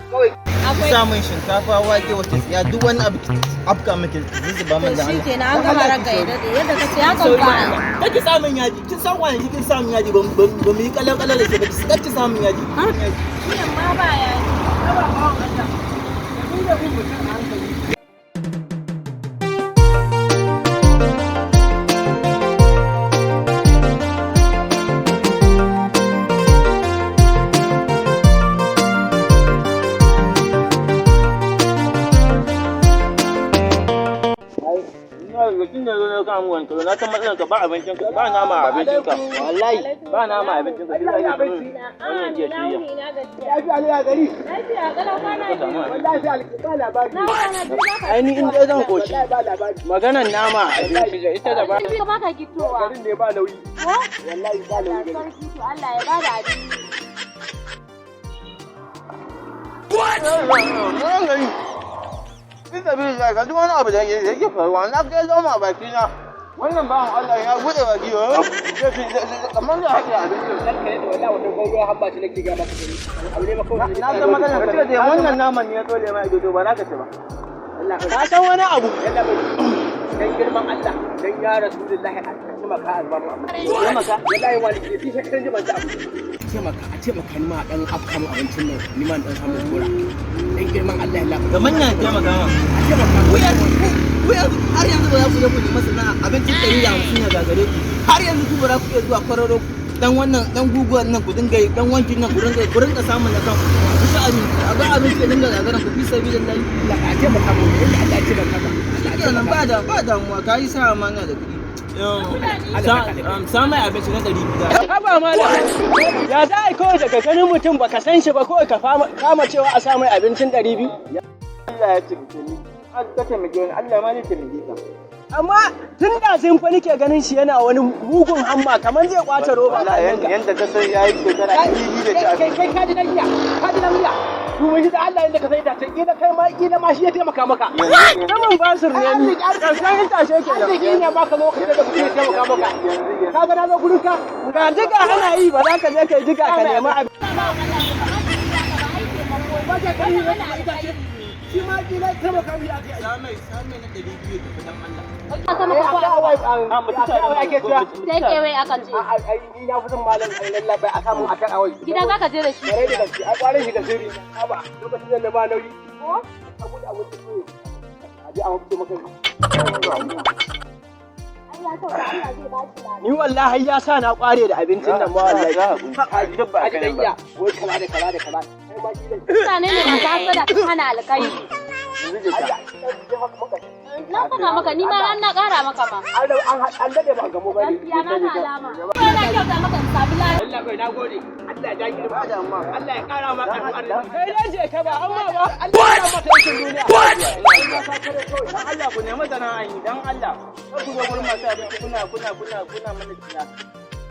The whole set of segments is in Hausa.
Kawai Akwai samun shinkafa, wake, wata tsiya, duk wani abu ki afka miki zuzuba To min da shi Allah. kenan, an gama, ranka ya daɗe, yadda ka ce hakan ba. Kake samun yaji, kin san kwanaki kin samun yaji, ba mu yi kalau kalau da ke ba, ki samun yaji. Miyan ma ba yaji. Haba bawan Allah. Ka dinga bin mutum a hankali. Tun da zo na kama wani kalo, na san matsalar ka, ba abincin ka, ba nama a abincin ka. Wallahi ba nama a abincin ka. Sai ka yi wannan jiya shirya. Lafiya ne a gari. Lafiya kalau, kwana biyu. Wallahi ba labari. Na kwana biyu ba ka Ai ni in dai zan koshi. Wallahi ba labari. Maganan nama a abinci da ita da ba. Biyu ba ka gittowa. Garin ne ba nauyi. Ko? Wallahi ba nauyi garin. Sarki, to Allah ya bada abin yi. Fi sabi da ka duk wani abu da yake faruwa, na kai zoma a baki na. Wannan bawan Allah ya bude baki kamar da haƙi abincin. Ranka ne da wallahi wata gwagwar hamba ce nake ga maka gani. Abu ne maka wani. Na san maganar ka ce wannan naman ne ya tsole ma ido, to ba za ka ci ba. Ka san wani abu? Yalla bai. Dan girman Allah, dan ya Rasulullahi, a taimaka a zuba mu abu. Taimaka. Wallahi wani ke fi shekaran jiban ta abu. Taimaka, a taimaka ni ma a dan afka mu abincin nan, ni ma dan samu tura. Dan girman Allah ya lafa. Da manyan taimaka ma. A taimaka. Ku yanzu har yanzu ba za ku je ku nemi sana'a, abincin 150 ya gagare ku. Har yanzu ku ba za ku iya zuwa kwararo dan wannan dan guguwan nan ku dinga yi, dan wankin nan ku dinga yi, ku rinka samun na kanku. Ku ci abinci, a ga abinci ya dinga gagaran ku, fi sabilillahi. Allah a taimaka mu, yadda Allah ya taimaka ma. Allah ya Shikenan, taimaka. ba da ba damuwa, ka yi sa ma na da kuɗi. Sa mai abinci na 200. Haba malam, ya za a yi kawai daga ganin mutum baka san shi ba, kawai ka kama cewa a sa mai abincin 200? Allah ya taimake ni. An ka taimake ni, Allah ma zai taimake ka. Amma tun da sun fa nake ganin shi yana wani mugun hamma kamar zai kwace roba. Wallahi yanda ka san yayi shekara 200 da ci Kai kai, ka ji dan iya, ka ji dan iya. Dumin shi da Allah yanda ka sai ta kila kai ma, kila ma shi ya taimaka maka. Saman basir ne ni. Karshen itace kenan. Arziki ne baka lokacin da mutum ya taimaka maka. Ka ga na zo gurin ka. Ga diga ana yi, ba za ka je kai diga ka nemi abin. Shi ma kila taimaka mi aka yi. Sa mai na 200 tafi dan Allah. Ka sama ka ko A mutum ake cewa. Take away akan ce. A ai ni na fi son malam Allah bai a samu akan awai. Gida za ka je da shi. Kare da gaske, a kwarin shi da sirri. Haba, lokacin da na ba nauyi. Ko? Abu da abu da a ji a mafi maka. Ai ya kyauta, Allah zai ba shi lada. Ni wallahi ya sa na kware da abincin nan ma wallahi. Haji Duk ba haji kai dan ba. iya, wai kaza da kaza da kaza. Kai ma kila. Mutane ne masu hasada sun hana alkhairi. Na saka maka, ni ma an na ƙara maka ma. An an dade ba gamo ba ne. Gaskiya na ga alama. Ko na kyauta maka in sami lada. Allah bai nagode. Allah ya ja girma. Allah ya kara ma karfin arziki. Kai dai je ka ba amma ba. Allah ya mata yankin duniya. Dan Allah ku nemi sana'a yi, dan Allah. Kar ku zo gurin masu abinci kuna kuna kuna kuna mana ciya.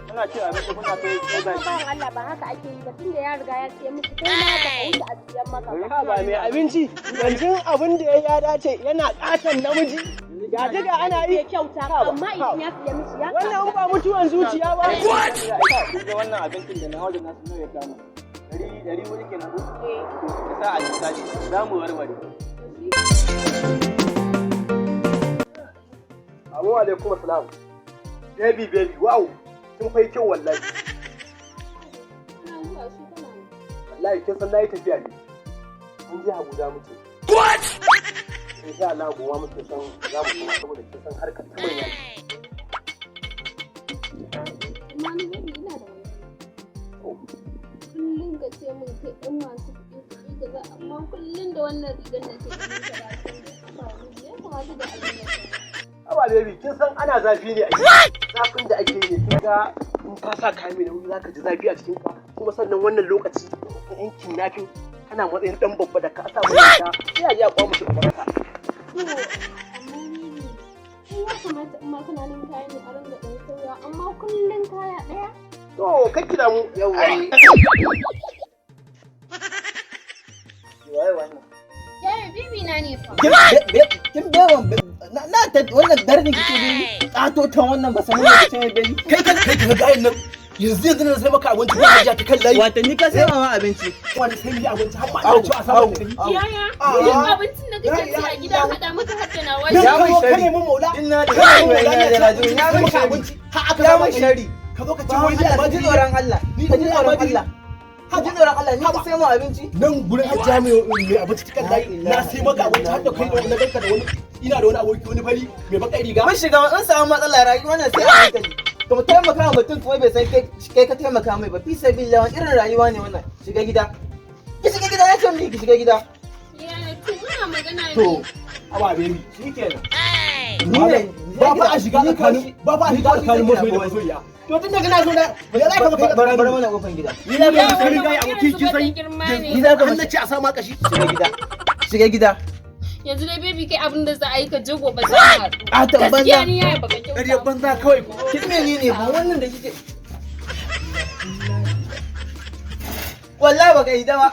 Kuna cin abinci kuna kai kai baki. Bawan Allah, ba haka ake yi ba, tunda ya riga ya siya miki, kai ma baka wuce a siyan maka ba. Ha ba mai abinci, yanzu abin da ya dace yana katon namiji. Ga diga ana yi. Ya kyauta, amma idan ya siya miki ya Wannan in ba mutuwan zuciya ba. Kun ga wannan abincin da na wajen nasu nawa ya kama? 400 kenan ko? To ka sa a lissafi za mu warware. Amu alaikum assalam. Baby baby, wow. Kin fai kyau wallahi. Wallahi kin san nayi tafiya ne. Mun je Abuja muke. What? Insha Allah gobe muke san za mu koma, saboda kin san harkar ta manya. Amma ni baby ina da wani. Kullum ka ce min kai ɗan masu kuɗi, kuɗi kaza, amma kullum da wannan rigar nake ganin ka da ba wani ya kamata da abin ya Haba baby, kin san ana zafi ne a Zafin da ake yi, kin ga in ka sa kaya mai nauyi zaka ji zafi a cikin ka. Kuma sannan wannan lokaci na yan kidnapping, kana matsayin dan babba da ka sa mai riga sai a je a kwa musu ubanka. To, amma baby, kai ya kamata in ma kana nan kaya ne a ringa ɗan sauya, amma kullum kaya ɗaya. To, kai kira mu. Yawwa. Waye wannan? Yaya, baby na ne fa. Kin bewan na ta wannan darni kike baby. Katotan wannan ba sanin da ce baby. Kai kai kai, ka ga nan. Yanzu yanzu na sai maka abinci, ba hajiya ta kan layi. Watanni ka sai ma abinci. Wani sai yi abinci har ma ina cewa a samu 100. Yaya, Ah. duk abincin da kake ci a gida haɗa maka har da nawa. Nan Ya ka mun zo ka shari. nemi maula. Inna Ka lillahi nemi wa maula inna ne ilaihi raji'un. Ya sai mun maka shari. abinci har aka Ya sa mun maka. shari. Ka zo ka ce Ba wai ni Allah, ka ji almajiri. tsoron Allah. Ni Ka ji tsoron almajiri. Allah. Ka ji tsoron Allah. Ni ka sai mu abinci. Nan gurin hajiya mai abinci cikin layi na sai maka abinci har da kai da wani ganka da wani, ina da wani aboki, wani fari mai bakar riga. Mun shiga mun samu matsala, rayuwa nan sai a hankali. Ka mu taimaka wa mutum kuma bai san kai ka taimaka mai ba. Fi sabilillah, wani irin rayuwa ne wannan? Shiga gida. Ki shiga gida, ya ce miki ki shiga gida. Yaya, to muna magana ne. To Aba baby. shikenan. Ni ne Ba fa a shiga tsakanin, ba fa a shiga tsakanin masoyi da masoyiya. To tun da kana so na, ya za ka zo kai Bar bar tsakanin mana kofan gida. ni na Yaya, ga wannan riga ya wani aboki irin kin zubar da san girma ne. Ni za ka an na ce a sa ma kashi. Shiga gida. Shiga gida. Yanzu dai baby, kai abin da za a yi, ka je gobe za a haɗu. A ta Gaskiya banza. ni yaya baka kyauta. Ƙaryar banza kawai. Kin menene ba wannan da kike? Wallahi baka yi dama.